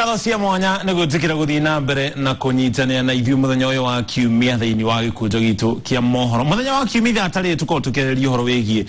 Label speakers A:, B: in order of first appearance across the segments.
A: Ngatho cia mwanya nĩ gwĩtĩkĩra gũthiĩ na mbere na kũnyitanĩra na ithuĩ mũthenya ũyũ wa kiumia thĩinĩ wa gĩkũnjo gitũ kĩa mohoro. Mũthenya wa kiumia ithaa ta rĩrĩ tũkoragwo tũkĩarĩrĩria ũhoro wĩgiĩ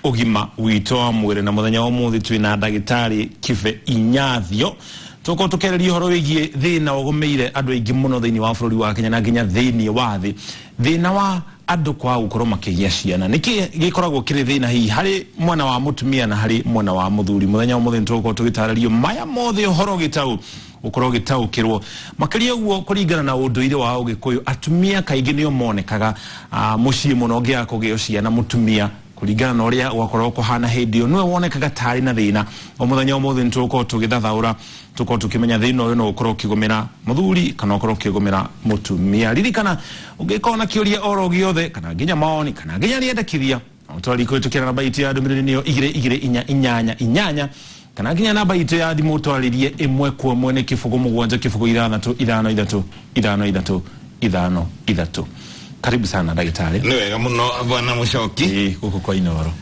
A: ũgima witũ wa mwĩrĩ, na mũthenya wa ũmũthĩ twĩ na ndagĩtarĩ Kibe Inyathio. Tũkorwo tũkĩarĩrĩria ũhoro wĩgiĩ thĩna ũgũmĩire andũ aingĩ mũno thĩinĩ wa bũrũri wa Kenya na nginya thĩinĩ wa thĩ, thĩna wa andũ kwaga gũkorwo makĩgĩa ciana. Nĩkĩ gĩkoragwo kĩrĩ thĩna hihi harĩ mwena wa mũtumia na harĩ mwena wa mũthuri? Mũthenya wa ũmũthĩ nĩtũgũkorwo tũgĩtarĩrio maya mothe, ũhoro gĩtaũ gũkorwo ũgĩtaũkĩrwo makĩria ũguo kũringana na ũndũire wa Ũgĩkũyũ. Atumia kaingĩ nĩo monekaga mũciĩ mũno ũngĩaga kũgĩo ciana, mũtumia kũringana na ũrĩa gwakoragwo kũhana hĩndĩ ĩyo nĩwe wonekaga tarĩ na thĩna. O mũthenya ũmũthĩ nĩtũgũkorwo tũgĩthathaũra, tũkorwo tũkĩmenya thĩna ũyũ no ũkorwo ũkĩgũmĩra mũthuri kana ũkorwo ũkĩgũmĩra mũtumia. Ririkana, ũngĩkorwo na kĩũria oro gĩothe kana nginya maoni kana nginya rĩendekithia, no ũtwarĩrie kũhĩtũkĩra namba itũ ya ndũmĩrĩri, nĩyo igĩrĩ igĩrĩ inya inyanya inyanya, kana nginya namba itũ ya thimũ ũtwarĩrie ĩmwe kwa ĩmwe nĩ 0 7 0 6 5 3 5 3 5 3. Karibu sana, ndagĩtarĩ.
B: Nĩ wega mũno, bwana Mũcoki.
A: Ĩĩ, gũkũ kwa Inooro.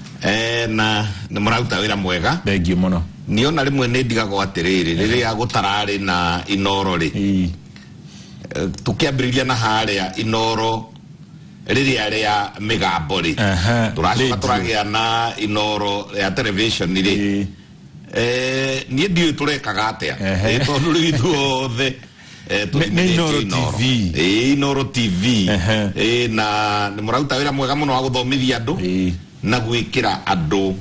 B: Na nĩ mũraruta wĩra mwega.
A: Thengiũ mũno.
B: Niĩ ona rĩmwe nĩ ndigagwo atĩrĩrĩ, rĩrĩa gũtararĩ na Inooro rĩ, tũkĩambĩrĩria na harĩa Inooro rĩrĩa rĩa mĩgambo rĩ, tũracoka
A: radio.
B: Tũragĩa na Inooro ya television rĩ, niĩ ndiũĩ tũrekaga atĩa. Tondũ rĩu ithuothe
A: Nĩ Inooro
B: tũthimithĩtio.
A: TV.
B: Ĩĩ, Inooro TV. Ĩĩ, na nĩ mũraruta wĩra mwega mũno wa gũthomithia andũ na gwĩkĩra andũ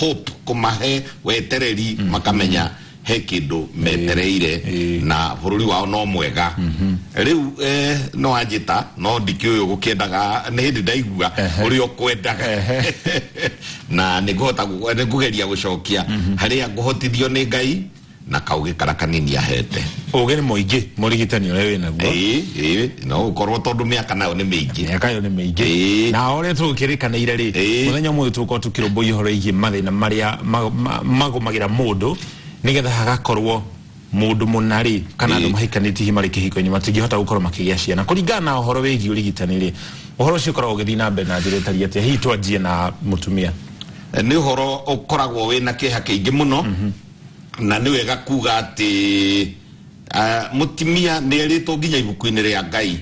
B: hope, kũmahe wetereri, makamenya he kĩndũ metereire na bũrũri wao no mwega. Rĩu no anjĩta no ndikĩũĩ ũgũkĩendaga, nĩ hĩndĩ ndaigua ũrĩa ũkwendaga na nĩngũhota nĩngũgeria gũcokia harĩa ngũhotithio nĩ Ngai na kaũgĩ karĩa kanini ahete.
A: Ũgĩ nĩ mũingĩ mũrigitani ũrĩa wĩ naguo.
B: Ĩĩ, no gũkorwo tondũ mĩaka nayo nĩ mĩingĩ.
A: Mĩaka ĩyo nĩ mĩingĩ. Na ũrĩa tũgũkĩrĩkanĩire rĩ, mũthenya ũmũthĩ tũgũkorwo tũkĩrũmbũiya ũhoro wĩgiĩ mathĩna marĩa magũmagĩra mũndũ nĩgetha hagakorwo mũndũ mũna rĩ, kana andũ mahikanĩtie hihi marĩ kĩhiko-inĩ matingĩhota gũkorwo makĩgĩa ciana. Kũringana na ũhoro wĩgiĩ ũrigitani rĩ, ũhoro ũcio ũkoragwo ũgĩthiĩ na mbere na njĩra ĩtariĩ atĩa? Hihi twanjie na mũtumia.
B: Nĩ ũhoro ũkoragwo wĩna kĩeha kĩingĩ mũno, na nĩ wega kuga atĩ mũtumia nĩ erĩtwo nginya ibuku-inĩ rĩa Ngai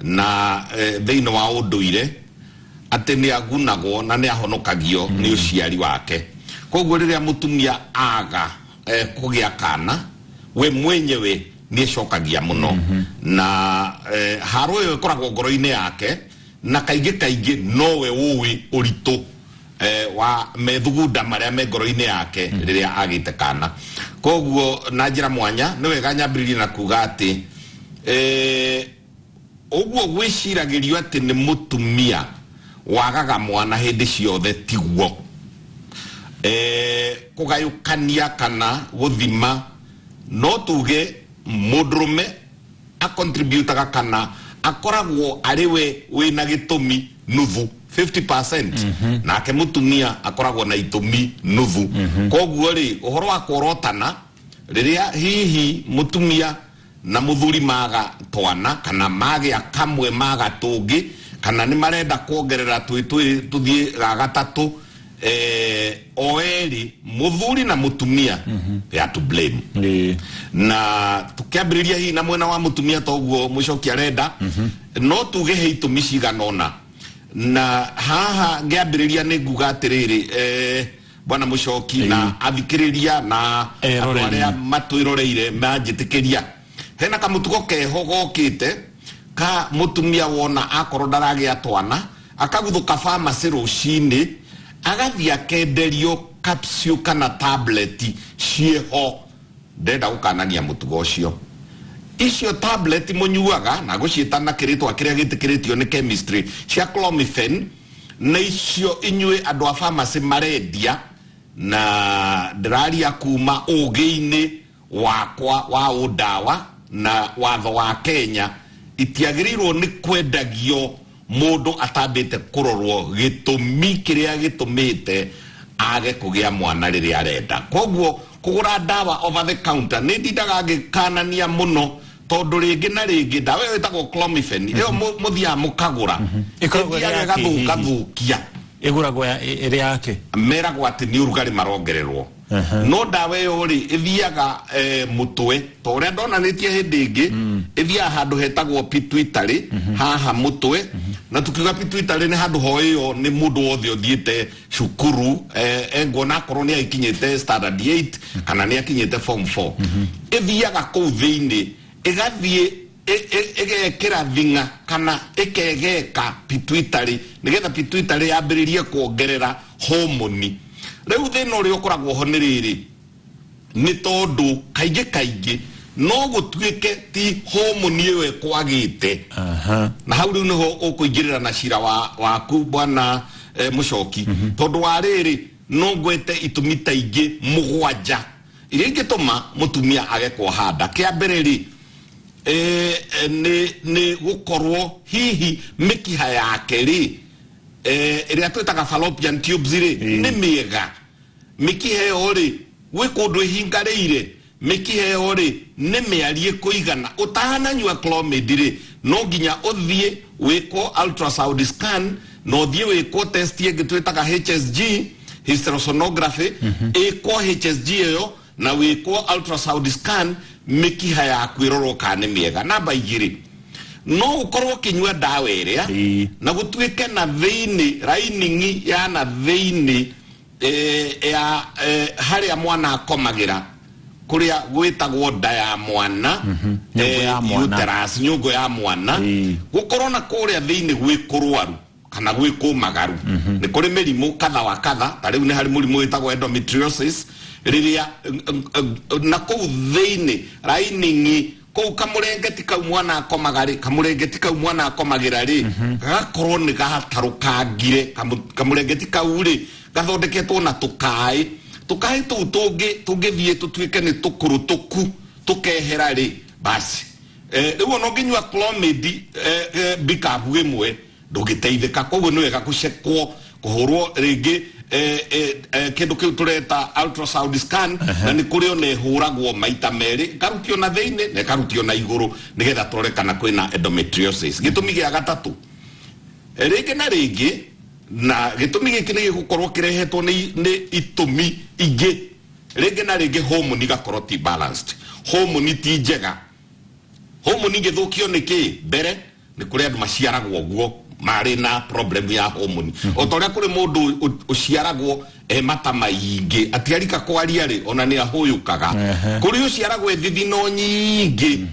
B: na thĩinĩ wa ũndũire atĩ nĩ agunagwo na nĩ ahonokagio nĩ ũciari wake. Koguo rĩrĩa mũtumia aga kũgĩa kana, we mwenyewe nĩ ecokagia mũno na haro ĩyo ĩkoragwo ngoro-inĩ yake, na kaingĩ kaingĩ nowe ũĩ ũritũ wa methugunda marĩa me ngoro-inĩ yake rĩrĩa agĩte kana. Koguo na njĩra mwanya nĩ wega nyambĩrĩrie na kuga atĩ ũguo gwĩciragĩrio atĩ nĩ mũtumia wagaga mwana hĩndĩ ciothe tiguo. Kũgayũkania kana gũthima, no tuge mũndũrũme acontributaga kana akoragwo arĩ we wĩna gĩtũmi nuthu, 50%, nake mũtumia akoragwo na itũmi nuthu. Koguo rĩ, ũhoro wa kworotana rĩrĩa hihi mũtumia na mũthuri maga twana kana magĩa kamwe maga tũngĩ kana nĩ marenda kuongerera twĩ twĩ tũthiĩ ga gatatũ, o erĩ, mũthuri na mũtumia, they are to blame. Na tukĩambĩrĩria hihi na mwena wa mũtumia, toguo mũcoki arenda, no tuge he itũmi cigana ũna. Na haha ngĩambĩrĩria nĩ nguga atĩrĩrĩ, bwana mũcoki na athikĩrĩria na andũ
A: Eroreri.
B: arĩa matwĩroreire manjĩtĩkĩria, hena kamũtugo keho gokĩte ka mũtumia wona akorwo ndaragĩa twana, akaguthũka pharmacy rũcinĩ, agathiĩ akenderio capsule kana tablet ciĩho. Ndĩrenda gũkanania mũtugo ũcio. Icio tablet mũnyuaga, na ngũciĩta na kĩrĩtwa kĩrĩa gĩtĩkĩrĩtio nĩ chemistry, cia clomiphene, na icio inyuĩ andũ a pharmacy marendia, na ndĩraria kuma ũgĩ-inĩ wakwa wa ũndawa na watho wa Kenya, itiagĩrĩirwo nĩ kwendagio mũndũ atambĩte kũrorwo gĩtũmi kĩrĩa gĩtũmĩte age kũgĩa mwana rĩrĩa arenda. Koguo kũgũra ndawa over the counter nĩ ndindaga ngĩkanania mũno, tondũ rĩngĩ na rĩngĩ ndawa ĩyo ĩtagwo clomiphene ĩyo mũthiaga mũkagũra
A: Ĩkoragwo ĩrĩ
B: ĩthiaga
A: yake hihi?
B: ĩgathũkathũkia.
A: Ĩgũragwo ĩrĩ yake.
B: Meragwo atĩ nĩ ũrugarĩ marongererwo. No ndawa ĩyo rĩ, ĩthiaga mũtwe ta ũrĩa ndonanĩtie hĩndĩ ĩngĩ, ĩthiaga handũ hetagwo pituitary haha mũtwe. Na tukiuga pituitary nĩ handũ hoĩo nĩ mũndũ wothe ũthiĩte cukuru, nguona akorwo nĩ agĩkinyĩte standard 8 kana nĩ akinyĩte form 4. Ĩthiaga kũu thĩinĩ, ĩgathiĩ ĩgekĩra thing'a kana ĩkegeka pituitary nĩgetha pituitary yambĩrĩrie kuongerera homoni. Rĩu thĩna ũrĩa ũkoragwo ho nĩ rĩrĩ, nĩ tondũ kaingĩ kaingĩ no gũtuĩke ti homoni ĩyo ĩkwagĩte. Na hau rĩu nĩho ũkũingĩrĩra na cira waku bwana Mũcoki, tondũ wa rĩrĩ, no ngwete itũmi ta ingĩ 7 iria ingĩtũma mũtumia age kuoha nda. Kĩa mbere rĩ, nĩ gũkorwo hihi mĩkiha yake rĩ, ĩrĩa twĩtaga fallopian tubes rĩ, nĩ mĩega. Mĩkiha ĩyo rĩ, gwĩ kũndũ ĩhingarĩire. Mĩkiha ĩyo rĩ, nĩ mĩariĩ kũigana. Ũtananyua Clomid rĩ, no nginya ũthiĩ wĩkwo ultrasound scan na ũthiĩ wĩkwo test ĩngĩ twĩtaga HSG, hysterosonography, ĩkwo HSG ĩyo na wĩkwo ultrasound scan, mĩkiha yaku ĩrorwo kana nĩ mĩega. Namba 2, no ũkorwo ũkĩnyua ndawa ĩrĩa na gũtuĩke na thĩinĩ lining ya na thĩinĩ ya harĩa mwana akomagĩra, kũrĩa gwĩtagwo nda ya mwana,
A: Nyũngũ ya mwana.
B: Uterus, nyũngũ ya mwana, gũkorwo na kũrĩa thĩinĩ gwĩ kũrwaru kana gwĩ kũmagaru. Nĩ kũrĩ mĩrimũ kadha wa kadha, ta rĩu nĩ harĩ mũrimũ wĩtagwo endometriosis, rĩrĩa na kũu thĩinĩ lining kũu kamũrengeti kau mwana akomaga rĩ, kamũrengeti kau mwana akomagĩra rĩ, gagakorwo nĩ gatarũkangire. Kamũrengeti kau rĩ, gathondeketwo na tũkaĩ. Tũkaĩ tũu tũngĩthiĩ tũtuĩke nĩ tũkũrũtũku tũkehera rĩ, basi rĩu ona ũngĩnyua Clomid bikabu ĩmwe ndũngĩteithĩka. Koguo nĩ wega gũcekwo, kũhũrwo rĩngĩ kĩndũ kĩu tũreta ultrasound scan, na nĩ kũrĩ ona ĩhũragwo maita merĩ, ĩkarutio na thĩinĩ na ĩkarutio na igũrũ, nĩgetha tũrore kana kwĩna endometriosis. Gĩtũmi gĩa gatatũ, rĩngĩ na rĩngĩ, na gĩtũmi gĩkĩ nĩ gĩgũkorwo kĩrehetwo nĩ itũmi ingĩ, rĩngĩ na rĩngĩ hormone igakorwo ti balanced, hormone ti njega. Hormone ingĩthũkio nĩ kĩ? Mbere nĩ kũrĩ andũ maciaragwo ũguo marĩ na problem ya hormone, o ta ũrĩa kũrĩ mũndũ ũciaragwo e mata maingĩ atiarika kwaria rĩ, ona nĩ ahũyũkaga. Kũrĩ ũciaragwo e thithino nyingĩ,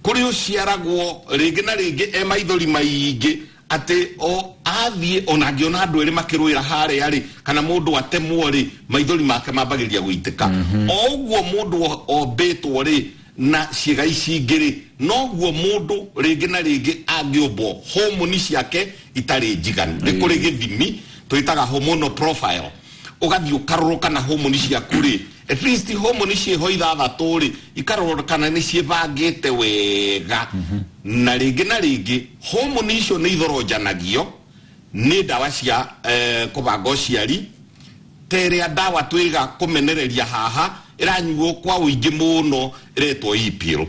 B: kũrĩ ũciaragwo rĩngĩ na rĩngĩ e maithori maingĩ, atĩ o athiĩ ona angĩona andũ erĩ makĩrũĩra harĩa rĩ, kana mũndũ atemwo rĩ, maithori make mambagĩrĩria gũitĩka. O ũguo mũndũ ombĩtwo rĩ na ciĩga ici ingĩ rĩ, noguo mũndũ rĩngĩ na rĩngĩ angĩũmbwo homoni ciake itarĩ njiganu. Nĩ kũrĩ gĩthimi twĩtaga hormonal profile, ũgathiĩ ũkarorwo kana homoni ciaku rĩ, at least homoni ciĩho 6 rĩ, ikarorwo kana nĩ ciĩbangĩte wega. Na rĩngĩ na rĩngĩ homoni icio nĩ ithoronjanagio nĩ ndawa cia kũbanga ũciari, ta ĩrĩa ndawa twĩga kũmenereria haha ĩranyuo kwa ũingĩ mũno ĩretwo E-pill.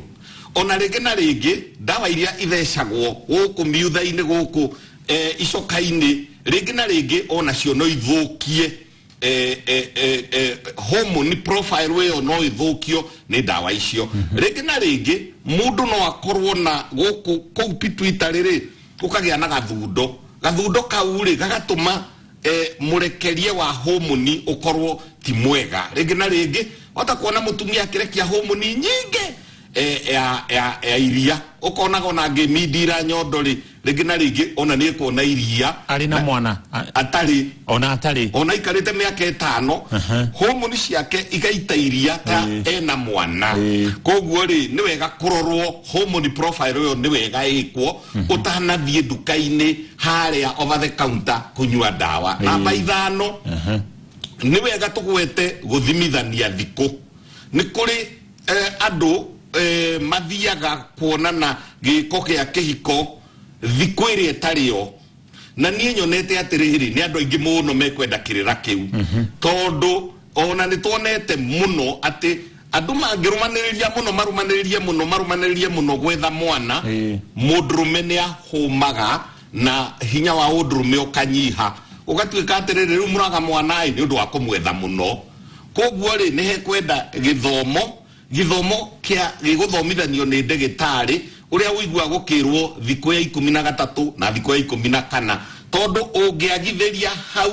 B: Ona rĩngĩ na rĩngĩ ndawa iria ithecagwo gũkũ miutha-inĩ gũkũ icoka-inĩ, rĩngĩ na rĩngĩ onacio no ithũkie hormone profile ĩyo, no ĩthũkio nĩ ndawa icio. Rĩngĩ na rĩngĩ mũndũ no akorwo na gũkũ kũu pituitary rĩ, gũkagĩa na gathundo. Gathundo kau rĩ, gagatũma mũrekerie wa homoni ũkorwo ti mwega. Rĩngĩ na rĩngĩ wahota kuona mũtumia akĩrekia homoni nyingĩ ya iria, ũkonaga ona angĩmindira nyondo rĩ, rĩngĩ na rĩngĩ ona nĩ ekuona iria.
A: Arĩ na mwana?
B: Atarĩ.
A: Ona atarĩ.
B: Ona aikarĩte mĩaka 5, homoni ciake igaita iria ta ena mwana. Koguo rĩ, nĩ wega kũrorwo hormone profile ĩyo, nĩ wega ĩkwo ũtanathiĩ nduka-inĩ harĩa over the counter kũnyua ndawa. Namba 5, nĩ wega tũgwete gũthimithania thikũ. Nĩ kũrĩ andũ mathiaga kuonana gĩko gĩa kĩhiko thikũ ĩrĩa ĩtarĩ yo. Na niĩ nyonete atĩrĩrĩ, nĩ andũ aingĩ mũno mekwenda kĩrĩra kĩu, tondũ ona nĩ tuonete mũno atĩ andũ mangĩrũmanĩrĩria mũno, marũmanĩrĩrie mũno, marũmanĩrĩrie mũno gwetha mwana, mũndũrũme nĩ ahũmaga na hinya wa ũndũrũme ũkanyiha, ũgatuĩka atĩrĩrĩ, rĩu mũraga mwana ĩ nĩ ũndũ wa kũmwetha mũno. Koguo rĩ, nĩ hekwenda gĩthomo, gĩthomo kĩa gĩgũthomithanio nĩ ndagĩtarĩ ũrĩa ũiguaga gũkĩrwo thikũ ya 13 na thikũ ya 14, tondũ ũngĩagithĩria hau,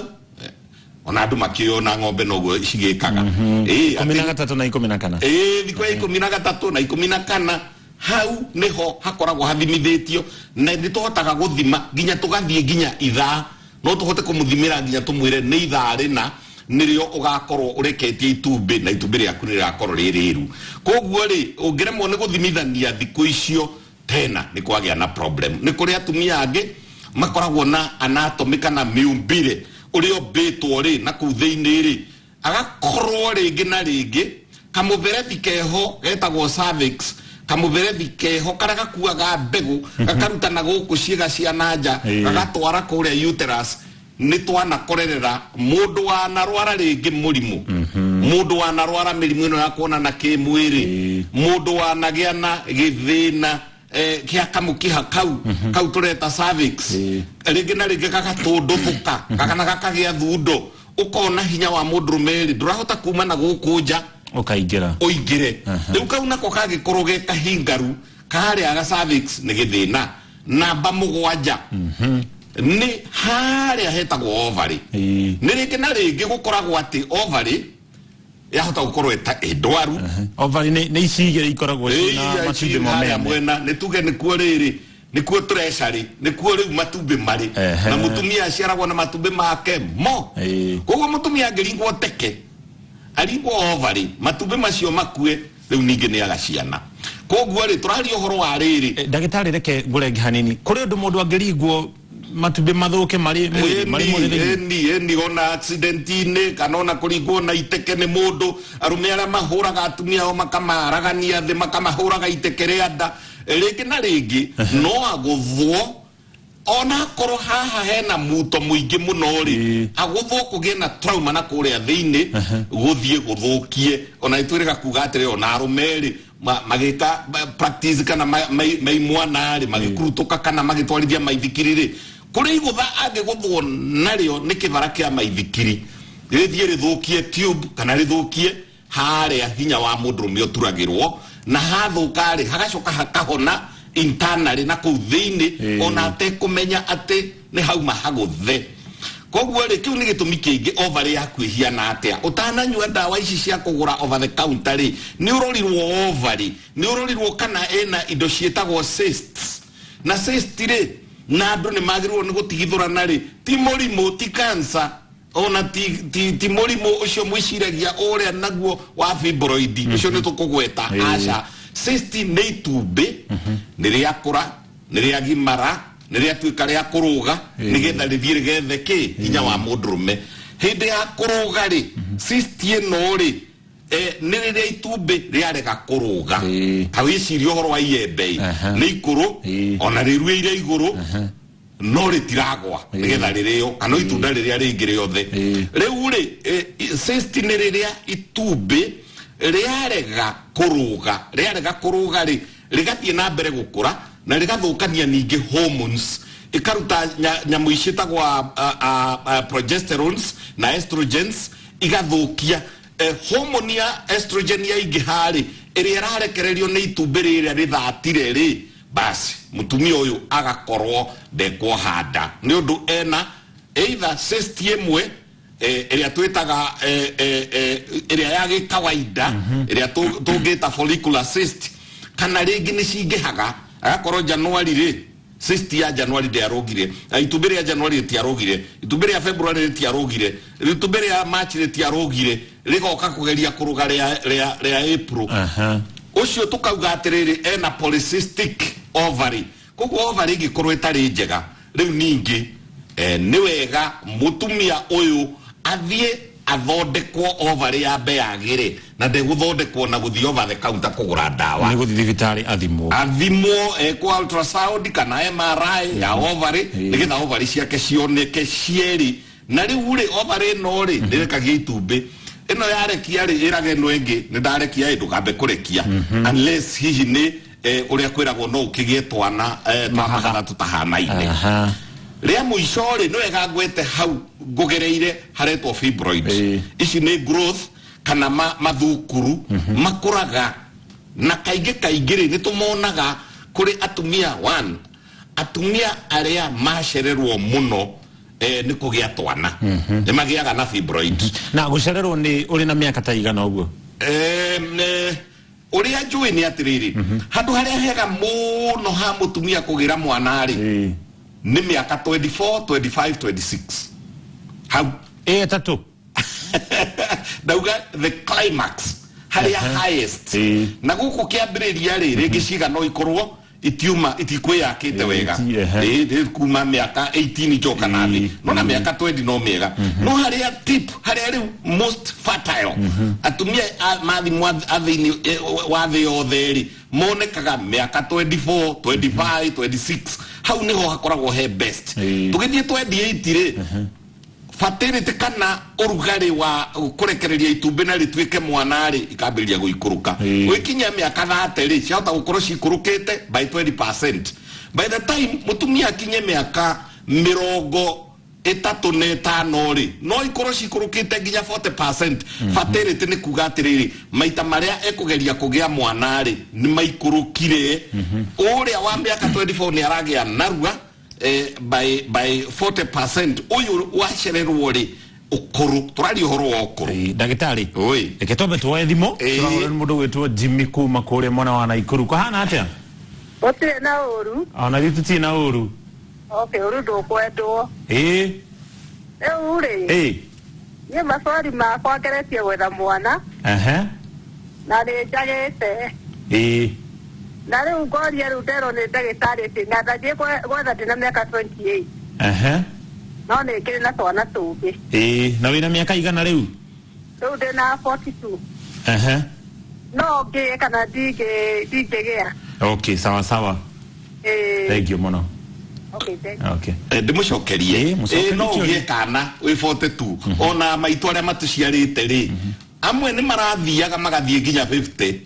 B: ona andũ makĩũĩ ona ng'ombe noguo cigĩkaga. Ĩĩ,
A: 13 na 14.
B: Ĩĩ, thikũ ya 13 na 14, hau nĩho hakoragwo hathimithĩtio, na nĩ tũhotaga gũthima nginya tũgathiĩ nginya ithaa. No tũhote kũmũthimĩra nginya tũmwĩre nĩ ithaa rĩna nĩrĩo ũgakorwo ũreketie itumbĩ na itumbĩ rĩaku nĩ rĩgakorwo rĩ rĩru. Koguo rĩ, ũngĩremwo nĩ gũthimithania thikũ icio tena nĩ kwagĩa na problem. Nĩ kũrĩ atumia angĩ makoragwo na anatomy kana mĩũmbĩre ũrĩa ũmbĩtwo rĩ na kũu thĩinĩ rĩ, agakorwo rĩngĩ na rĩngĩ kamũberethi keho getagwo cervix, kamũberethi keho karĩa gakuaga mbegũ gakaruta na gũkũ ciĩga cia na nja gagatwara kũrĩa uterus. Nĩ twanakorerera mũndũ wanarwara rĩngĩ mũrimũ, mũndũ wanarwara mĩrimũ ĩno ya kuonana kĩmwĩrĩ, mũndũ wanagĩa na gĩthĩna kĩa kamũkiha kau kau tũreta cervix, rĩngĩ na rĩngĩ gagatũndũthũka kana gakagĩa thundo, ũkona hinya wa mũndũrũme rĩ ndũrahota kuma na gũkũ nja
A: ũkaingĩra
B: ũingĩre. Rĩu kau nako kangĩkorwo ge kahingaru karĩa ga cervix nĩ gĩthĩna. Namba 7 nĩ harĩa hetagwo ovary. Nĩ rĩngĩ na rĩngĩ gũkoragwo atĩ ovary yahota gũkorwo ĩta ĩ ndwaru.
A: Ovary nĩ ici igĩrĩ ikoragwo ciĩna matumbĩ mo
B: harĩa
A: mene.
B: Mwena nĩ tuge nĩkuo rĩrĩ, nĩkuo treasury, nĩkuo rĩu matumbĩ marĩ. Na mũtumia aciaragwo na matumbĩ make mo. Koguo mũtumia angĩringwo teke, aringwo ovary, matumbĩ macio makue, rĩu ningĩ nĩ aga ciana. Koguo rĩ, tũraria ũhoro wa rĩrĩ.
A: Ndagĩtarĩ, reke ngũrenge hanini. Kũrĩ ũndũ mũndũ angĩringwo matumbĩ mathũke marĩ mwĩrĩ, marĩ mwĩrĩ thĩinĩ?
B: Ĩni, ĩni, ona accident-inĩ kana ona kũringwo na iteke nĩ mũndũ. Arũme arĩa mahũraga atumia ao makamaragania thĩ, makamahũraga iteke rĩa nda rĩngĩ na rĩngĩ, no agũthwo ona akorwo haha hena muto mũingĩ mũno rĩ, agũthwo kũgĩe na trauma na kũrĩa thĩinĩ gũthiĩ gũthũkie. Ona nĩtwĩrĩga kuga atĩrĩ, ona arũme rĩ, magĩka practice kana maimwana rĩ, magĩkurutũka kana magĩtwarithia maithikiri rĩ, kũrĩ igũtha angĩgũthwo narĩo nĩ kĩbara kĩa maithikiri, rĩthiĩ rĩthũkie tube kana rĩthũkie harĩa hinya wa mũndũrũme ũturagĩrwo, na hathũka rĩ, hagacoka hakahona internally na kũu thĩinĩ, ona atekũmenya atĩ nĩ hauma hagũthe. Koguo rĩ, kĩu nĩ gĩtũmi kĩngĩ. Ovary yaku ĩhiana atĩa? Ũtananyua ndawa ici cia kũgũra over the counter rĩ, nĩ ũrorirwo ovary, nĩ ũrorirwo kana ĩna indo ciĩtagwo cysts. Na cyst rĩ, na andũ nĩ magĩrĩirwo nĩ gũtigithũrana rĩ, ti mũrimũ, ti cancer, ona ti mũrimũ ũcio mwĩciragia ũrĩa naguo wa fibroid ũcio nĩ tũkũgweta. Aca, cyst nĩ itumbĩ nĩ rĩakũra, nĩ rĩagimara, nĩ rĩatuĩka rĩa kũrũga nĩgetha rĩthiĩ rĩgethe kĩ hinya wa mũndũrũme. Hĩndĩ ya kũrũga rĩ, cyst ĩno rĩ, nĩ rĩrĩa itumbĩ rĩarega kũrũga. Ta wĩcirie ũhoro wa iembe ĩ, nĩ ikũrũ, ona rĩruĩire igũrũ, no rĩtiragwa nĩgetha rĩrĩo kana itunda rĩrĩa rĩngĩ rĩothe. Rĩu rĩ, cyst nĩ rĩrĩa itumbĩ rĩarega kũrũga. Rĩarega kũrũga rĩ, rĩgathiĩ na mbere gũkũra na rĩgathũkania ningĩ hormones, ĩkaruta nyamũ ciĩtagwo progesterones na estrogens, igathũkia hormone ya estrogen yaingĩha rĩ, ĩrĩa ĩrarekererio nĩ itumbĩ rĩrĩa rĩthatire rĩ, basi mũtumia ũyũ agakorwo ndekuoha nda nĩ ũndũ ena either cyst ĩmwe, ĩrĩa twĩtaga ĩrĩa ya gĩkawaida, ĩrĩa tũngĩta follicular cyst, kana rĩngĩ nĩ cingĩhaga, agakorwo January rĩ, cyst ya January ndĩarũgire, itumbĩ rĩa January rĩtiarũgire, itumbĩ rĩa February rĩtiarũgire, itumbĩ rĩa March rĩtiarũgire, rĩgoka kũgeria kũrũga rĩa April. Ũcio tũkauga atĩrĩrĩ, ena polycystic ovary. Koguo ovary ĩngĩkorwo ĩtarĩ njega, rĩu ningĩ nĩ wega mũtumia ũyũ athiĩ athondekwo ovary yambe yagĩre, na ndegũthondekwo na gũthiĩ over the counter kũgũra ndawa.
A: Nĩ gũthiĩ thibitarĩ athimwo.
B: Athimwo, ekwo ultrasound kana MRI ya ovary nĩgetha ovary ciake cioneke cierĩ. Na rĩu rĩ, ovary ĩno rĩ, nĩrekagia itumbĩ. Ĩno yarekia rĩ, ĩraga ĩno ĩngĩ nĩ ndarekia ĩ, ndũkambe kũrekia unless hihi nĩ ũrĩa kwĩragwo no ũkĩgĩe twana twa mahatha tũtahanaine. Rĩa mũico rĩ, nĩ wega ngwete hau ngũgereire haretwo fibroid. Ici nĩ growth. Kana mathukuru makũraga, na kaingĩ kaingĩ rĩ, nĩ tũmonaga kũrĩ atumia, one, atumia arĩa macererwo mũno nĩ kũgĩa twana nĩ magĩaga na fibroid.
A: Na gũcererwo nĩ ũrĩ na mĩaka ta igana ũguo?
B: Ũrĩa njũĩ nĩ atĩrĩrĩ, handũ harĩa hega mũno ha mũtumia kũgĩra mwana rĩ, nĩ mĩaka 24, 25, 26 hau.
A: Ĩtatũ.
B: Ndauga the climax, harĩa highest. Na gũkũ kĩambĩrĩria rĩ, rĩngĩ ciĩga no ikorwo itiuma itikwĩyakĩte wega. Ĩ, kuma mĩaka 18 njoka na thĩ, no na mĩaka 20 no mĩega, no harĩa tip, harĩa rĩu most fertile atumia mathimwo a thĩinĩ wa thĩ yothe rĩ, monekaga mĩaka 24, 25, 26, hau nĩho hakoragwo he best. Tũgĩthiĩ 28 rĩ, fertility kana ũrugarĩ wa kũrekereria itumbĩ na rĩtuĩke mwana rĩ, ikambĩrĩria gũikũrũka. Gwĩkinyia mĩaka 30 rĩ, ciahota gũkorwo cikũrũkĩte by 20%. By the time mũtumia akinye mĩaka 35 rĩ, no ikorwo cikũrũkĩte nginya 40%. Fertility nĩ kuga atĩrĩrĩ, maita marĩa ekũgeria kũgĩa mwana rĩ, nĩ maikũrũkire. Ũrĩa wa mĩaka 24 nĩ aragĩa narua by 40%. Ũyũ wacererwo rĩ, ũkũrũ, tũraria ũhoro wa ũkũrũ.
A: Ndagĩtarĩ,
B: Oi.
A: reke twambe tuoe thimũ. Tũrahũrĩra nĩ mũndũ gwĩtwo Jimmy kuma kũrĩa mwena wa Naikuru. Kũhana atĩa?
C: Gũtirĩ na ũru.
A: Ona ithuĩ tũtirĩ na ũru.
C: Okay, ũru ndũkwendwo. Rĩu rĩ, niĩ maswali makwa, ngeretie gwetha mwana na nĩ njagĩte. Na rĩu ngoria, rĩu nderwo nĩ ndagĩtarĩ atĩ na ndathiĩ gwetha ndĩna mĩaka 28, no nĩ ngĩrĩ na twana tũngĩ.
A: Ĩĩ, na wĩna mĩaka igana rĩu?
C: Rĩu ndĩna 42. No ngĩe kana ndingĩgĩa?
A: Okay, sawa sawa.
C: Ĩĩ.
A: Thank you mũno.
C: Okay, thank you.
A: Okay.
B: Ndĩmũcokerie.
A: Ĩ, mũcokerie
B: No
A: kĩũria.
B: ũgĩe kana wĩ 42. Ona maitũ arĩa matũciarĩte rĩ, amwe nĩ marathiaga magathiĩ nginya 50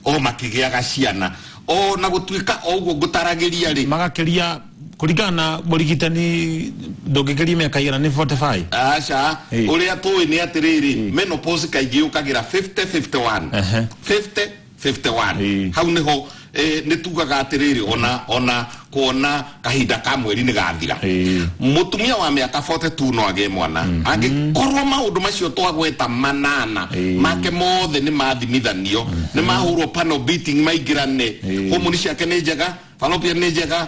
B: o makĩgĩaga ciana, ona gũtuĩka o ũguo ngũtaragĩria rĩ.
A: Magakĩria kũringana na mũrigitani, ndũngĩkĩria mĩaka igana nĩ 45?
B: Aca. Ũrĩa tũĩ nĩ atĩrĩrĩ, menopause kaingĩ yũkagĩra 50, 51. 50, 51. Hau nĩho nĩ tugaga atĩrĩrĩ, ona kuona kahinda ka mweri nĩ gathira. Mũtumia wa mĩaka 42 no agĩe mwana angĩkorwo maũndũ macio twagweta manana make mothe nĩ mathimithanio, nĩ mahũrwo panel beating, maingĩrane. Homoni ciake nĩ njega, fallopian nĩ njega,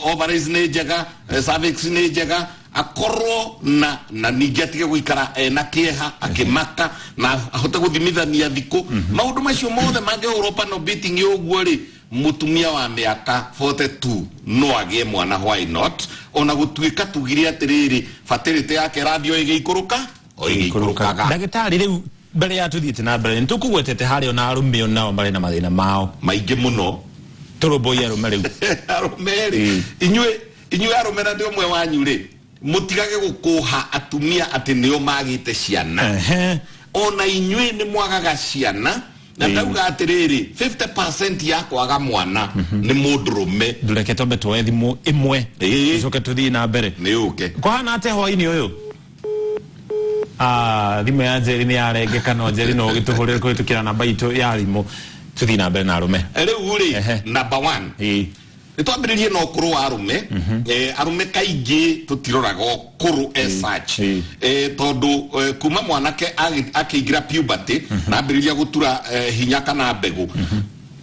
B: ovaries nĩ njega, cervix nĩ njega, akorwo na ningĩ atige gũikara ena kĩeha akĩmaka, na ahote gũthimithania thikũ. Maũndũ macio mothe mangĩhũrwo panel beating ũguo rĩ, mũtumia wa mĩaka 42 no agĩe mwana. Why not? Ona gũtuĩka tugire atĩrĩrĩ, fertility yake ĩrathiĩ o ĩgĩikũrũka, o ĩgĩikũrũkaga.
A: Ndagĩtarĩ, rĩu mbere ya tũthiĩte na mbere, nĩ tũkũgwetete harĩa ona arũme onao marĩ na mathĩna mao.
B: Maingĩ mũno.
A: Tũrũmbũiye arũme rĩu.
B: Arũme rĩ, inyuĩ arũme, na ndĩ ũmwe wanyu rĩ, mũtigage gũkũha atumia atĩ nĩo magĩte ciana. Ona inyuĩ nĩ mwagaga ciana, na ndauga atĩrĩrĩ, 50% ya kwaga mwana nĩ mũndũrũme.
A: Ndũreke twambe tuoe thimũ ĩmwe, tũcoke tũthiĩ na mbere.
B: Nĩ ũke.
A: Kũhana atĩa hwainĩ ũyũ? Ah, thimũ ya Njeri nĩ yarengeka. No Njeri, no ũgĩtũhũrĩre kũhĩtũkĩra namba itũ ya thimũ. Tũthiĩ na mbere na arũme.
B: Rĩu rĩ, number one, nĩ twambĩrĩrie na ũkũrũ wa arũme. Arũme kaingĩ tũtiroraga ũkũrũ as such, tondũ kuma mwanake akĩingĩra puberty na ambĩrĩria gũtura hinya kana mbegũ,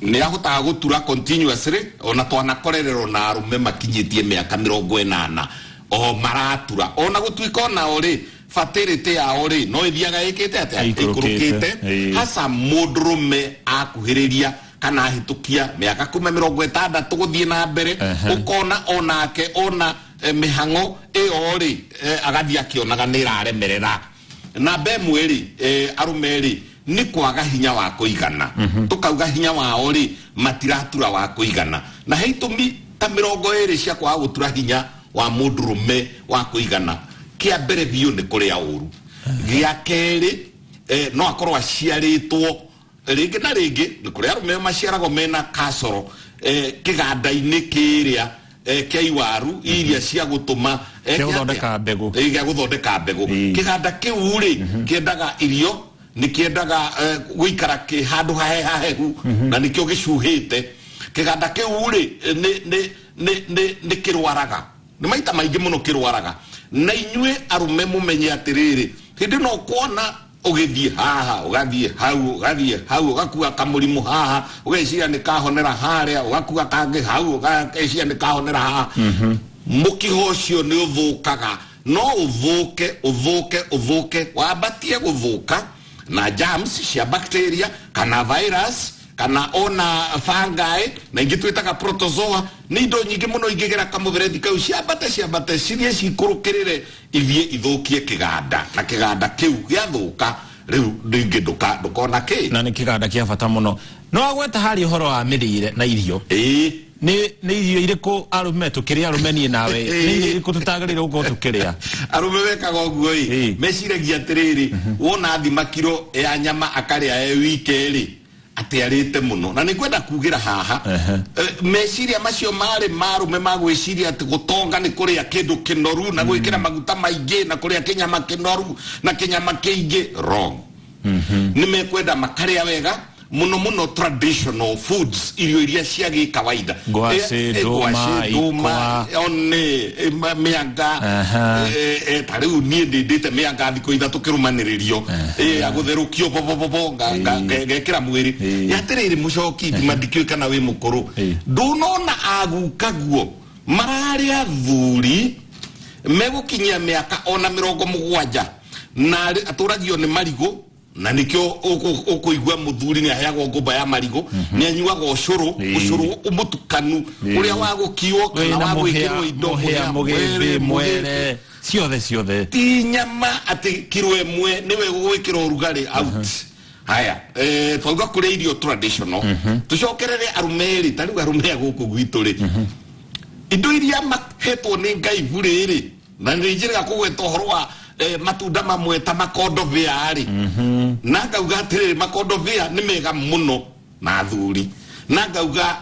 B: nĩ ahotaga gũtura continuously. Ona twanakorererwo na arũme makinyĩtie mĩaka 80 o maratura, ona gũtuĩka onao rĩ, fertility yao rĩ, no ĩthiaga ĩkĩte atĩa?
A: Ĩikũrũkĩte.
B: Ĩikũrũkĩte. Hasa mũndũrũme akuhĩrĩria kana ahĩtũkia mĩaka kuma 60 gũthiĩ na mbere, ũkona onake ona mĩhang'o ĩyo rĩ, agathiĩ akĩonaga nĩ ĩraremerera. Namba ĩmwe rĩ, arũme rĩ, nĩ kwaga hinya wa kũigana. Tũkauga hinya wao rĩ, matiratura wa kũigana, na he itũmi ta 20 cia kwaga gũtura hinya wa mũndũrũme wa kũigana. Kĩa mbere biũ nĩ kũrĩa ũru. Gĩa kerĩ, no akorwo aciarĩtwo rĩngĩ na rĩngĩ, nĩ kũrĩ arũme maciaragwo mena kacoro kĩganda-inĩ kĩrĩa. Kĩa iwaru iria cia gũtũma
A: Gĩa
B: kĩa
A: gũthondeka
B: atĩa?
A: Mbegũ.
B: Gĩa gũthondeka mbegũ. Kĩganda kĩu rĩ, kĩendaga irio, nĩ kĩendaga gũikara kĩ handũ hahehahehu, na nĩkĩo gĩcuhĩte. Kĩganda kĩu rĩ, nĩ kĩrwaraga, nĩ maita maingĩ mũno kĩrwaraga. Na inyuĩ arũme mũmenye atĩrĩrĩ, hĩndĩ ĩno ũkuona ũgĩthiĩ haha, ũgathiĩ hau, ũgathiĩ hau, ũgakua kamũrimũ haha, ũgeciria nĩ kahonera harĩa, ũgakua kangĩ hau, ũgeciria nĩ kahonera haha. Mũkiha ũcio nĩ ũthũkaga, no ũthũke, ũthũke, ũthũke, wambatie gũthũka na germs cia bacteria kana virus kana ona fungi, na ingĩ twĩtaga protozoa. Nĩ indo nyingĩ mũno ingĩgera kamũberethi kau, ciambate, ciambate, cithiĩ cikũrũkĩrĩre, ithiĩ ithũkie kĩganda, na kĩganda kĩu gĩathũka rĩu rĩngĩ ndũkona kĩ.
A: Na nĩ kĩganda kĩa bata mũno. No agweta harĩ ũhoro wa mĩrĩre na irio, nĩ irio irĩkũ arũme tũkĩrĩa, arũme niĩ nawe, nĩ irio irĩkũ tũtagĩrĩirwo gũkorwo tũkĩrĩa?
B: Arũme mekaga ũguo ĩ, meciragia atĩrĩrĩ, wona thima kiro ya nyama akarĩa e wike rĩ, atĩ arĩte mũno. Na nĩ ngwenda kugĩra haha, meciria macio marĩ marũme ma gwĩciria atĩ gũtonga nĩ kũrĩa kĩndũ kĩnoru na gwĩkĩra maguta maingĩ na kũrĩa kĩnyama kĩnoru na kĩnyama kĩingĩ, wrong. Nĩ mekwenda makarĩa wega mũno mũno, traditional foods, irio iria cia gĩkawaida.
A: Ngwacĩ, ndũma,
B: ngwacĩ, ndũma,
A: ikwa.
B: One mĩanga. Ta rĩu niĩ ndĩndĩte mĩanga thikũ 3 kĩrũmanĩrĩrio, ya gũtherũkio bobobobo, ngekĩra mwĩrĩ. Atĩrĩrĩ, mũcoki ngima, ndikĩũĩ kana wĩ mũkũrũ, ndũnona agukaguo mararĩ athuri megũkinyia mĩaka ona 70 na atũragio nĩ marigũ, na nĩkĩo ũkũigua mũthuri nĩ aheagwo ngũmba ya marigũ, nĩ anyuaga ũcũrũ, ũcũrũ mũtukanu ũrĩa wa gũkiwo kana
A: wĩna
B: wa
A: mũhĩa,
B: gwĩkĩrwo indo,
A: mũhĩa, mũgĩmbĩ,
B: mwere,
A: mwere, ciothe ciothe.
B: Ti nyama atĩ kiro 1 nĩwe gũgwĩkĩra ũrugarĩ out. Haya, twauga kũrĩa irio traditional, tũcokerere arũme rĩ, ta rĩu arũme a gũkũ gwitũ rĩ, indo iria mahetwo nĩ Ngai burĩ rĩ, na nĩ njĩrĩga kũgweta ũhoro wa matunda mamwe ta makondobĩa rĩ, na ngauga atĩrĩrĩ, makondobĩa nĩ mega mũno na athuri, na ngauga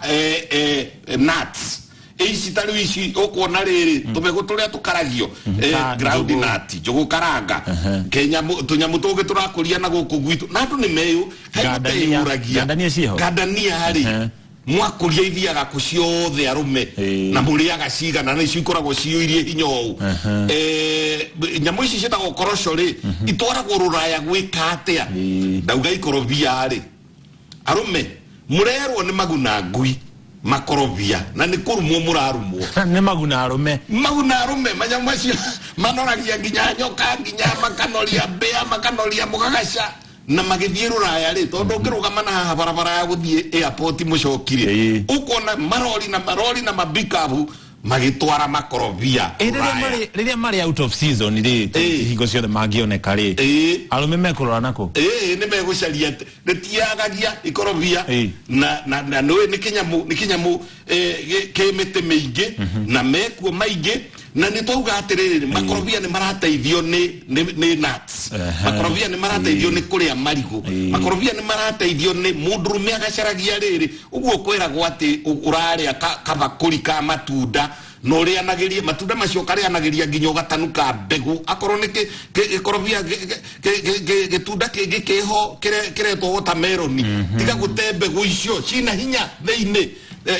B: nuts ici, ta rĩu ici ũkuona rĩrĩ, tũbegũ tũrĩa tũkaragio,
A: Ta
B: ground
A: njũgũ.
B: nut, njũgũ karanga, kenyamũ, tũnyamũ tũngĩ tũrakũria na gũkũ gwitũ, na andũ nĩ meyũ kaĩ
A: Gandania.
B: mũteyũragia.
A: Gandania ciĩho?
B: Gandania rĩ, mwakũria ithiaga kũ ciothe, arũme? Na mũrĩaga cigana? Na icio ikoragwo ciyũirie hinya ũũ. Nyamũ ici ciĩtagwo korosho rĩ, itwaragwo rũraya gwĩka atĩa? Ndauga ikorobia rĩ, arũme mũrerwo nĩ maguna ngui makorobia, na nĩ kũrumwo mũrarumwo.
A: Nĩ maguna arũme.
B: Maguna arũme, manyamũ macio manoragia nginya nyoka, nginya makanoria mbĩa, makanoria mũgagaca, na magĩthiĩ rũraya rĩ, tondũ ũngĩrũgama na haha barabara ya gũthiĩ airport, mũcokire, ũkona marori na marori na mabikabu magĩtwara makorobia
A: Rĩrĩa
B: rũraya.
A: Rĩrĩa marĩ out of season rĩ, hingo ciothe mangĩoneka rĩ, arũme mekũrora nako?
B: Ĩĩ, nĩ megũcaria, rĩtiagagia ikorobia. Na nĩũĩ nĩ kĩnyamũ kĩ mĩtĩ mĩingĩ na mekuo maingĩ, na nĩ twauga atĩrĩrĩ, makorobia nĩ marateithio nĩ nuts. Makorobia nĩ marateithio nĩ kũrĩa marigũ. Makorobia nĩ marateithio nĩ mũndũrũme agacaragia rĩrĩ ũguo kwĩragwo atĩ ũrarĩa kabakũri ka matunda, na ũrĩanagĩrie matunda macio, ũkarĩanagĩria nginya ũgatanuka mbegũ, akorwo nĩ gĩkorobia, gĩtunda kĩngĩ kĩho kĩretwo watermelon, tiga gũte mbegũ icio cina hinya thĩinĩ.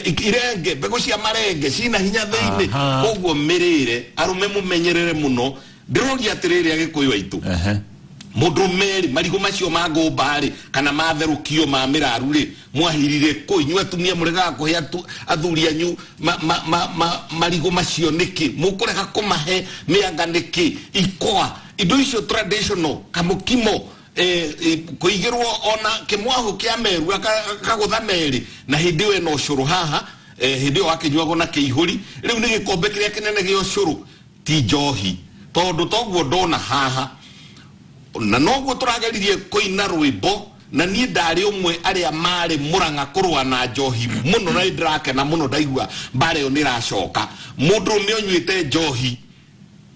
B: Irenge, mbegũ cia marenge cina hinya thĩinĩ. Koguo mĩrĩre, arũme mũmenyerere mũno. Ndĩroria atĩrĩrĩ, agĩkũyũ aitũ, mũndũ merĩ, marigũ macio ma ngũmba rĩ, kana matherũkio ma mĩraru rĩ, mwahirire kũ? Inyuĩ atumia mũregaga kũhe athuri anyu marigũ macio nĩkĩ? Mũkũrega kũmahe mĩanga nĩkĩ? Ikwa, indo icio traditional, kamũkimo, kũigĩrwo ona kĩmwahu kĩa meru, akagũtha merĩ, na hĩndĩ ĩyo ĩna ũcũrũ haha, hĩndĩ ĩyo wakĩnyuagwo na kĩihũri, rĩu nĩ gĩkombe kĩrĩa kĩnene gĩa ũcũrũ, ti njohi, tondũ toguo ndona haha, na noguo tũrageririe kũina rwĩmbo. Na niĩ ndarĩ ũmwe arĩa marĩ mũrang'a kũrũa na njohi mũno, na nĩ ndĩrakena mũno ndaigua mbara ĩyo nĩ ĩracoka. Mũndũrũme ũnyuĩte njohi,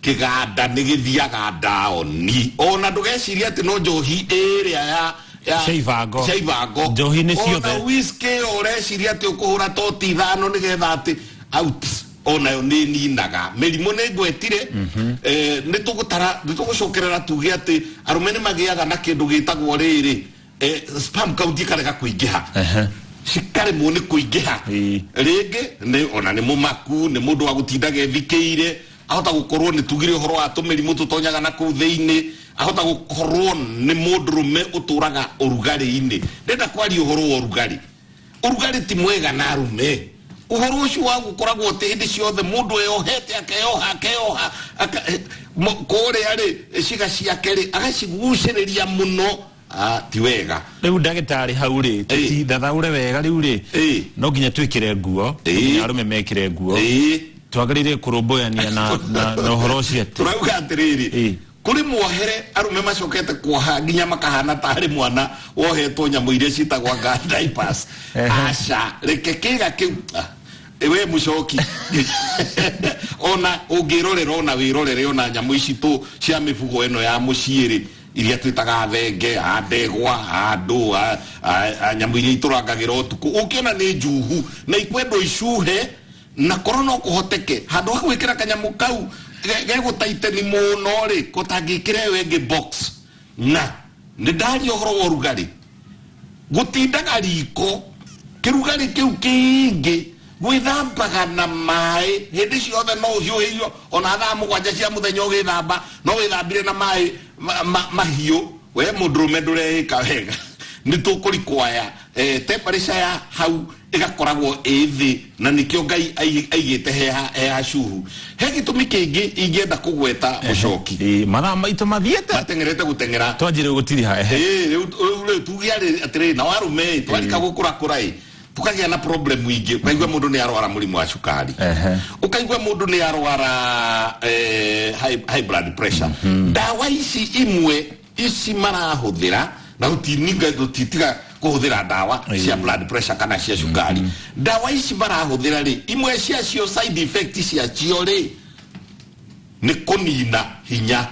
B: kĩganda nĩ gĩthiaga ndaoni. Ona ndũgeciria atĩ no njohi ĩrĩa ya
A: Cia ibango.
B: Cia ibango.
A: Njohi nĩ
B: Ona
A: ciothe.
B: Whisky ĩyo ũreciria atĩ ũkũhũra toti 5 nĩgetha atĩ out. Onayo nĩ ninaga mĩrimũ nĩ ngwetire. Nĩ tũgũtara, nĩ tũgũcokerera tuge atĩ arũme nĩ magĩaga na kĩndũ gĩtagwo rĩrĩ sperm count ikarega kũingĩha, cikaremwo nĩ kũingĩha. Rĩngĩ nĩ ona nĩ mũmaku, nĩ mũndũ wa gũtindaga ethikĩire, ahota gũkorwo nĩ tugire ũhoro wa tũmĩrimũ tũtonyaga na kũu thĩinĩ, ahota gũkorwo nĩ mũndũrũme ũtũraga ũrugarĩ-inĩ. Ndenda kwaria ũhoro wa ũrugarĩ. Ũrugarĩ ti mwega na arume. Ũhoro ũcio wa gũkoragwo atĩ hĩndĩ ciothe mũndũ eyohete, akeyoha, akeyoha, kũrĩa rĩ ciĩga ciake rĩ agacigucĩrĩria mũno, ti wega.
A: Rĩu ndagĩtarĩ, hau rĩ, tũtithathaũre wega rĩu rĩ, no nginya twĩkĩre nguo, no nginya arũme mekĩre nguo, twagĩrĩire kũrũmbũyania na ũhoro ũcio atĩ
B: Tũrauga atĩrĩrĩ, kũrĩ muohere arũme macokete kuoha nginya makahana tarĩ mwana wohetwo nyamũ iria ciĩtagwo anga diapers. Aca, reke kĩga kĩu. We mũcoki, ona ũngĩrorera, ona wĩrorere, ona nyamũ ici tũ cia mĩbugo ĩno ya mũciĩ rĩ, iria twĩtaga thenge, a ndegwa, a andũ, a nyamũ iria itũrangagĩra ũtukũ, ũngĩona nĩ njuhu na ikwendwo icuhe, na korwo no kũhoteke handũ ha gwĩkĩra kanyamũ kau gegũtaiteni mũno rĩ, kũtangĩkĩra ĩyo ĩngĩ box. Na nĩ ndaria ũhoro wa ũrugarĩ, gũtindaga riko kĩrugarĩ kĩu kĩingĩ, gwĩthambaga na maĩ hĩndĩ ciothe, no ũhiũhĩirio ona thaa 7 cia mũthenya ũgĩthamba, no wĩthambire na maĩ mahiũ, we mũndũrũme ndũreĩka wega. Nĩ tũkũrikwaya temperature ya hau ĩgakoragwo ĩ thĩ, na nĩkĩo Ngai aigĩte he hacuhu. He gĩtũmi kĩngĩ ingĩenda kũgweta, mũcoki.
A: Mathaa maitũ mathiĩte.
B: Mateng'erete gũteng'era.
A: Twanjire gũtiriha, ehe.
B: Rĩu tuge atĩrĩrĩ, nao arũme ĩ twarika gũkũrakũra ĩ tukagĩa na problem ingĩ. Ũkaigua mũndũ nĩ arwara mũrimũ wa cukari, ũkaigua mũndũ nĩ arwara high blood pressure. Ndawa ici imwe ici marahũthĩra, na gũtininga, gũtitiga kũhũthĩra ndawa cia blood pressure kana cia cukari, ndawa ici marahũthĩra rĩ, imwe ciacio side effect ciacio rĩ nĩ kũnina hinya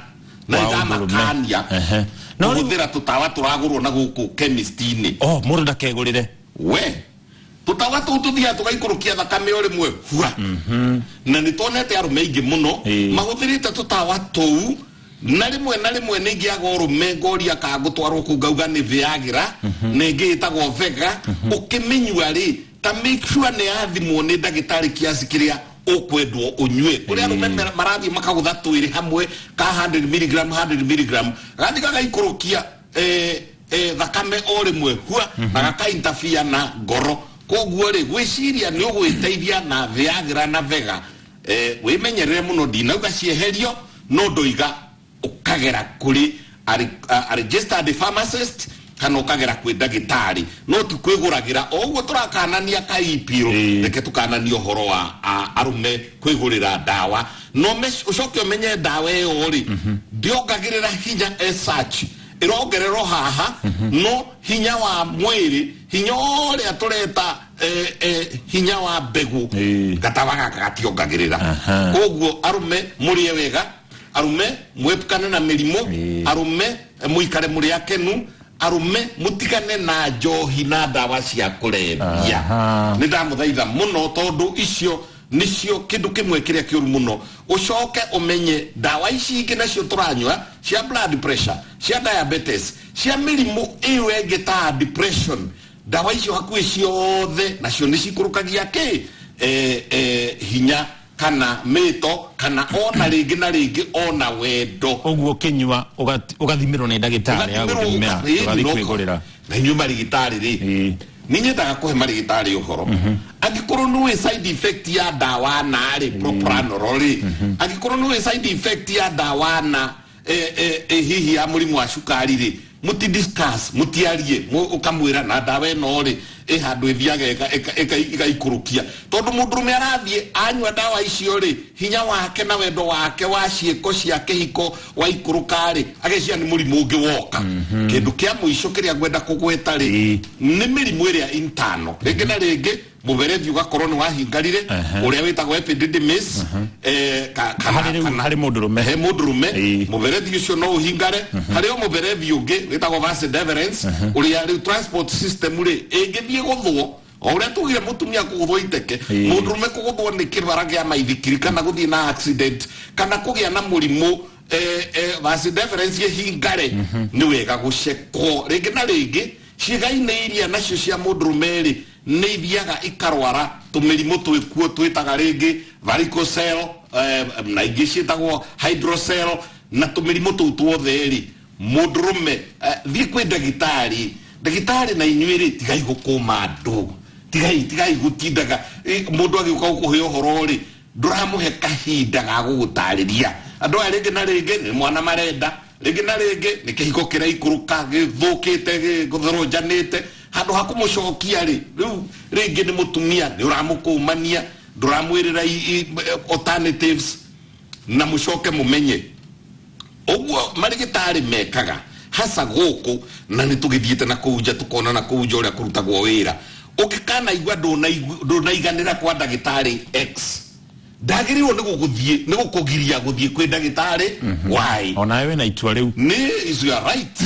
B: na
A: wa ũndũrũme.
B: Nĩndamakania
A: No rĩu-
B: kũhũthĩra tũtawa tũragũrwo na gũkũ chemist-inĩ.
A: Oh, mũndũ ndakegũrĩre.
B: We, tũtawa tũu tũthiaga tũgaikũrũkia thakame o rĩmwe hua, na nĩ tuonete arũme aingĩ mũno mahũthĩrĩte tũtawa tũu, na rĩmwe na rĩmwe nĩ ngĩaga ũrũme, ngoria ka ngũtwarwo kũu, ngauga nĩ Viagra na ĩngĩ ĩtagwo Vega. Ũkĩmĩnyua rĩ, ta make sure nĩ yathimwo nĩ ndagĩtarĩ kiasi kĩrĩa ũkwendwo ũnyue. Kũrĩ arũme marathiĩ makagũtha twĩrĩ hamwe ka 100 milligram, 100 milligram, gathiĩ gagaikũrũkia thakame o rĩmwe hua, na gaka interfere na ngoro. Koguo rĩ, gwĩciria nĩ ũgwĩteithia na Viagra na Vega, wĩmenyerere mũno. Ndinauga cieherio, no ndoiga ũkagera kũrĩ a registered pharmacist kana ũkagera kwĩ ndagĩtarĩ, no ti kwĩgũragĩra o ũguo. Tũrakanania kaipiro. Reke tũkananie ũhoro wa arũme kwĩgũrĩra ndawa, no ũcoke ũmenye ndawa ĩyo rĩ ndĩongagĩrĩra hinya as such, ĩrongererwo haha, no hinya wa mwĩrĩ, hinya ũrĩa tũreta hinya wa mbegũ, gatawa gaka gationgagĩrĩra. Koguo arũme mũrĩe wega, arũme mwepukane na mĩrimũ, arũme mũikare mũrĩ akenu, arũme mũtigane na njohi na ndawa cia kũrebia. Nĩ ndamũthaitha mũno, tondũ icio nĩcio kĩndũ kĩmwe kĩrĩa kĩũru mũno. Ũcoke ũmenye ndawa ici ingĩ nacio tũranyua cia blood pressure, cia diabetes, cia mĩrimũ ĩyo ĩngĩ ta depression, ndawa icio hakuhĩ ciothe nacio nĩ cikũrũkagia kĩ hinya kana mĩto kana ona rĩngĩ na rĩngĩ ona wendo.
A: Ũguo ũkĩnyua ũgathimĩrwo nĩ ndagĩtarĩ ya gũthimĩra, ndũgathiĩ kwĩgũrĩra.
B: Na inyuĩ marigitari rĩ, nĩ nyendaga kũhe marigitari ũhoro. Angĩkorwo nĩ ũĩ side effect ya ndawa na rĩ propranolol rĩ, angĩkorwo nĩ ũĩ side effect ya ndawa na hihi ya mũrimũ wa cukari rĩ, mũti discuss, mũtiarie, ũkamwĩra na ndawa ĩno rĩ ĩ handũ ĩthiaga ĩgaikũrũkia, tondũ mũndũrũme arathiĩ anyua ndawa icio rĩ, hinya wake na wendo wake wa ciĩko cia kĩhiko waikũrũka rĩ, ageciria nĩ mũrimũ ũngĩ woka. Kĩndũ kĩa mũico kĩrĩa ngwenda kũgweta rĩ, nĩ mĩrimũ ĩrĩa intano. Rĩngĩ na rĩngĩ mũberethi ũgakorwo nĩ wahingarire, ũrĩa wĩtagwo epididymis, kana
A: Harĩ rĩu- harĩ mũndũrũme.
B: He mũndũrũme, mũberethi ũcio no ũhingare. Harĩ o mũberethi ũngĩ wĩtagwo vas deferens, ũrĩa rĩu transport system rĩ ĩngĩthiĩ gũthwo. O ũrĩa tugire mũtumia kũgũthwo iteke,
A: Ĩĩ.
B: mũndũrũme kũgũthwo nĩ kĩbara kĩa maithikiri kana gũthiĩ na accident kana kũgĩa na mũrimũ vas deferens ĩhingare, nĩ wega gũcekwo rĩngĩ na rĩngĩ. Ciĩga-inĩ iria nacio cia mũndũrũme rĩ, nĩ ithiaga ikarwara tũmĩrimũ twĩkuo twĩtaga rĩngĩ varicocele, na ingĩ ciĩtagwo hydrocele, na tũmĩrimũ tũu tuothe rĩ, mũndũrũme thiĩ kwĩ ndagĩtarĩ. Ndagĩtarĩ na inyuĩ rĩ, tigai gũkũma andũ, tigai gũtindaga mũndũ agĩũka gũkũhe ũhoro rĩ, ndũramũhe kahinda ga gũgũtarĩria. Andũ aya rĩngĩ na rĩngĩ nĩ mwana marenda, rĩngĩ na rĩngĩ nĩ kĩhiko kĩraikũrũka gĩthũkĩte gĩthũrũnjanĩte, handũ ha kũmũcokia rĩ, rĩu rĩngĩ nĩ mũtumia nĩ ũramũkũmania, ndũramwĩrĩra alternatives. Na mũcoke mũmenye ũguo marĩgĩtarĩ mekaga hasa gũkũ, na nĩ tũgĩthiĩte na kũu nja tũkona na kũu nja ũrĩa kũrutagwo wĩra. Ũngĩkanaigua ndũnaiganĩra kwa ndagĩtarĩ X, ndagĩrĩirwo nĩ gũgũthiĩ nĩ gũkũgiria gũthiĩ kwĩ ndagĩtarĩ Y.
A: Onawe wĩna itua rĩu.
B: Nĩ is your right,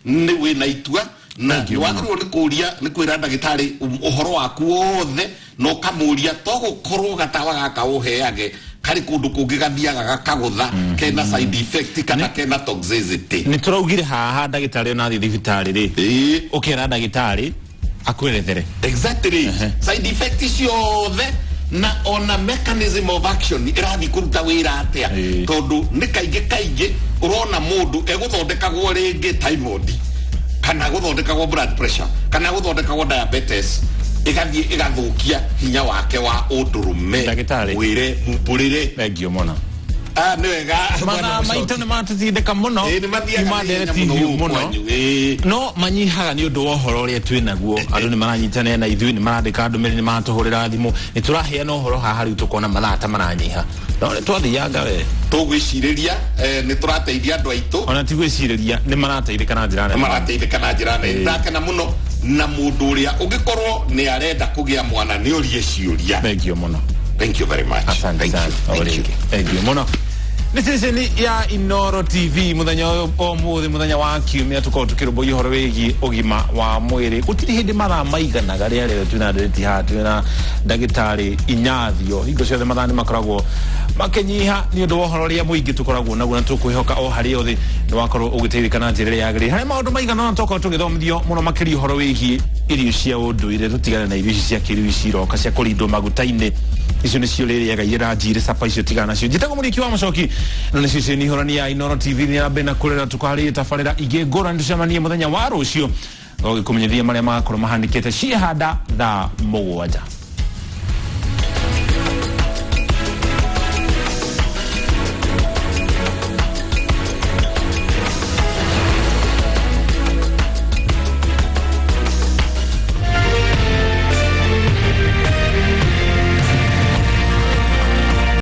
B: nĩ wĩna itua na
A: Thank you
B: nĩ wagĩrĩirwo nĩ kũria, nĩ kwĩra ndagĩtarĩ ũhoro waku wothe, na ũkamũria to gũkorwo gatawa gaka ũheage karĩ kũndũ kũngĩ gathiaga gakagũtha kena side effect kana kena toxicity.
A: Nĩ tũraugire haha ndagĩtarĩ ona athiĩ thibitarĩ rĩ, ũkera ndagĩtarĩ akwerethere
B: Exactly, side effect ciothe na ona mechanism of action ĩrathiĩ kũruta wĩra atĩa. Tondũ nĩ kaingĩ kaingĩ ũrona mũndũ egũthondekagwo rĩngĩ typhoid kana gũthondekagwo blood pressure kana gũthondekagwo diabetes, ĩgathiĩ ĩgathũkia hinya wake wa ũndũrũme.
A: Ndagĩtarĩ.
B: Mwĩre mumbũrĩre.
A: Thank you mũno.
B: Ah, nĩ wega.
A: Mathaa maitũ nĩ matũtindĩka mũno.
B: Ĩĩ, nĩ mathiaga
A: Kuma
B: na ihenya
A: ndereti
B: mũno
A: hiũ
B: gũkũ
A: mũno.
B: kwanyu. Ĩĩ.
A: No manyihaga nĩ ũndũ wa ũhoro ũrĩa twĩ naguo. Andũ nĩ maranyitanĩra na ithuĩ, nĩ marandĩka ndũmĩrĩri, nĩ maratũhũrĩra thimũ, nĩ tũraheana ũhoro haha. Rĩu tũkona mathaa ta maranyiha, no nĩ twathianga we.
B: Tũgwĩcirĩria nĩ tũrateithia andũ aitũ.
A: Ona ti gwĩcirĩria, nĩ marateithĩka na njĩra nene.
B: Marateithĩka na njĩra nene. Ndakena mũno, na mũndũ ũrĩa ũngĩkorwo nĩ arenda kũgĩa mwana nĩ orie ciũria.
A: Thank you mũno.
B: Thank you very much.
A: Asante
B: Thank
A: sana.
B: you. Thank you.
A: Thank you mũno. Nĩ ceceni ya Inoro TV. Mũthenya ũyũ ũmũthĩ, mũthenya wa kiumia, tũkorwo tũkĩrũmbũiya ũhoro wĩgiĩ ũgima wa mwĩrĩ. Gũtirĩ hĩndĩ mathaa maiganaga rĩa rĩrĩa twĩna ndereti haha, twĩna ndagĩtarĩ Inyathio. Hingo ciothe mathaa nĩ makoragwo makĩnyiha nĩ ũndũ wa ũhoro ũrĩa mũingĩ tũkoragwo naguo, na tũkwĩhoka o harĩa ũthĩ nĩ wakorwo ũgĩteithĩka na njĩra ĩrĩa yagĩrĩire. Harĩ maũndũ maigana ũna twakorwo tũgĩthomithio mũno makĩria ũhoro wĩgiĩ irio cia ũndũire. Tũtigane na irio ici cia kĩrĩu ici iroka cia kũrindwo maguta-inĩ, icio nĩcio rĩrĩaga irĩ njirĩ capa icio, tigana nacio. Njĩtagwo Mũrĩki wa Mũcoki na nĩcio ceceni horani ya Inoro TV. Nĩ ya mbere na kũrera tũkarĩ tabarĩra ingĩ ngũrani. Tũcemanie mũthenya wa rũciũ ũgĩkũmenyithia marĩa magakorwo mahanĩkĩte ciehanda thaa 7.